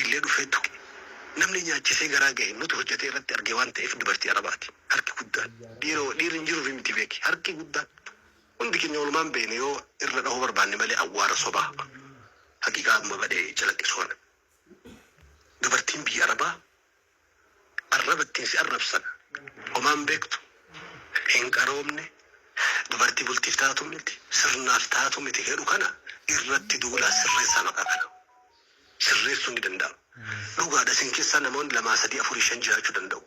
Illee dhufee tuqe. Namni nyaachisee garaa gahe nutu hojjetee irratti arge waan ta'eef dubartii Arabaati. Harki guddaan. Dhiiroo dhiirri hin jiruufi miti beeki. Harki guddaan. Hundi keenya walumaan beekna yoo irra dhahuu barbaanne malee awwaara sobaa. Haqiiqaa amma badhee calaqqisu kana. Dubartiin biyya Arabaa arraba ittiin si arrabsan homaan beektu, hin qaroomne, dubartii bultiif taatu miti, sirnaaf taatu miti jedhu kana irratti duulaa sirreessaa maqaa kana. Sirreessuun ni danda'ama. Dhugaadha isin keessaa namoonni lamaa sadii afurii shan jiraachuu danda'u.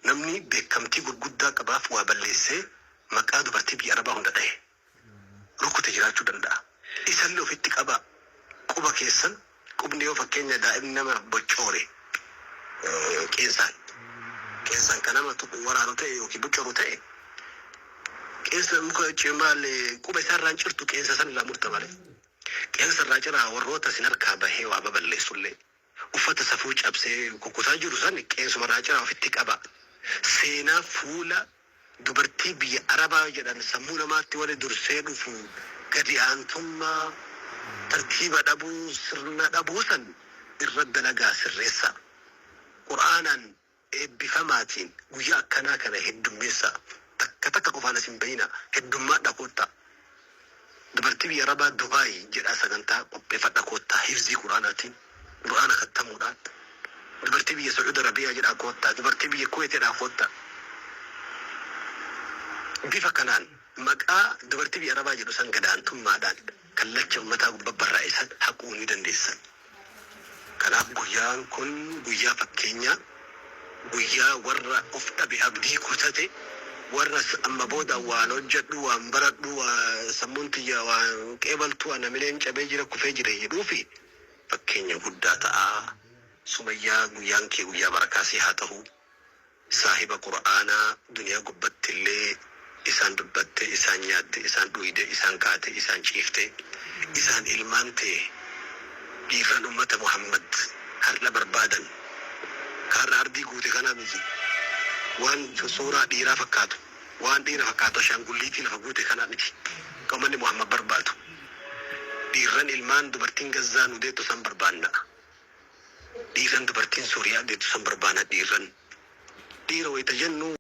Namni beekamtii gurguddaa qabaaf waa balleessee maqaa dubartii biyya Arabaa hunda dhahe, rukute jiraachuu danda'a. Isallee ofitti qabaa. Quba keessan qubni yoo fakkeenya daa'imni nama boccoore qeensaan qeensaan kan nama tuqu waraanu ta'e yookiin boccoru ta'e qeensa muka maal quba isaarraa hin cirtu qeensa sanirraa murta malee. Qeensa irraa ciraa warroota isin harkaa bahee waa baballeessullee. Uffata safuu cabsee kukkutaa jiru san qeensuma irraa ciraa ofitti qabaa. Seenaa fuula dubartii biyya Arabaa jedhan sammuu namaatti wani dursee dhufu gadi aantummaa, tartiiba dhabuu, sirna dhabuu san irra dalagaa sirreessaa. Qur'aanaan eebbifamaatiin guyyaa akkanaa kana heddummeessaa. Takka takka qofaan as hin bahinaa. Heddummaadhaa koottaa. Dubartii biyya Arabaa Dubaay jedhaa sagantaa qopheeffadha koottaa hifzii Qur'aanaatiin, Qur'aana kattamuudhaan. Dubartii biyya Su'uud Arabiyaa jedhaa koottaa, dubartii biyya Kuweet jedhaa koottaa. Bifa kanaan maqaa dubartii biyya Arabaa jedhu san gadaantummaadhaan kallacha ummataa gubbaa barraa'e san haquu ni dandeessan. Kanaaf guyyaan kun guyyaa fakkeenyaa, guyyaa warra of dhabe abdii kutate, warra amma booda waan hojjedhu, waan baradhu, waa sammuun tiyya waan qeebaltu, ana mileen cabee jira, kufee jira jedhuufi fakkeenya guddaa ta'a. Sumayyaa guyyaan kee guyyaa barakaa sii haa tahu. Saahiba Qur'aanaa duniyaa gubbattillee isaan dubbatte, isaan nyaatte, isaan dhuyde, isaan kaate, isaan ciifte, isaan ilmaan tee dhiirran ummata Muhammad har'a barbaadan ka har'a ardii guute kanaa miti waan suuraa dhiiraa fakkaatu waan dhiira fakkaatu ashaangulliitii lafa guute kanaa miti ka ummanni Muhammad barbaadu dhiirran ilmaan dubartiin Gazzaa nu deettu san barbaanna. Dhiirran dubartiin Sooriyaa deettu san barbaana dhiirran. Dhiira wayta jennu.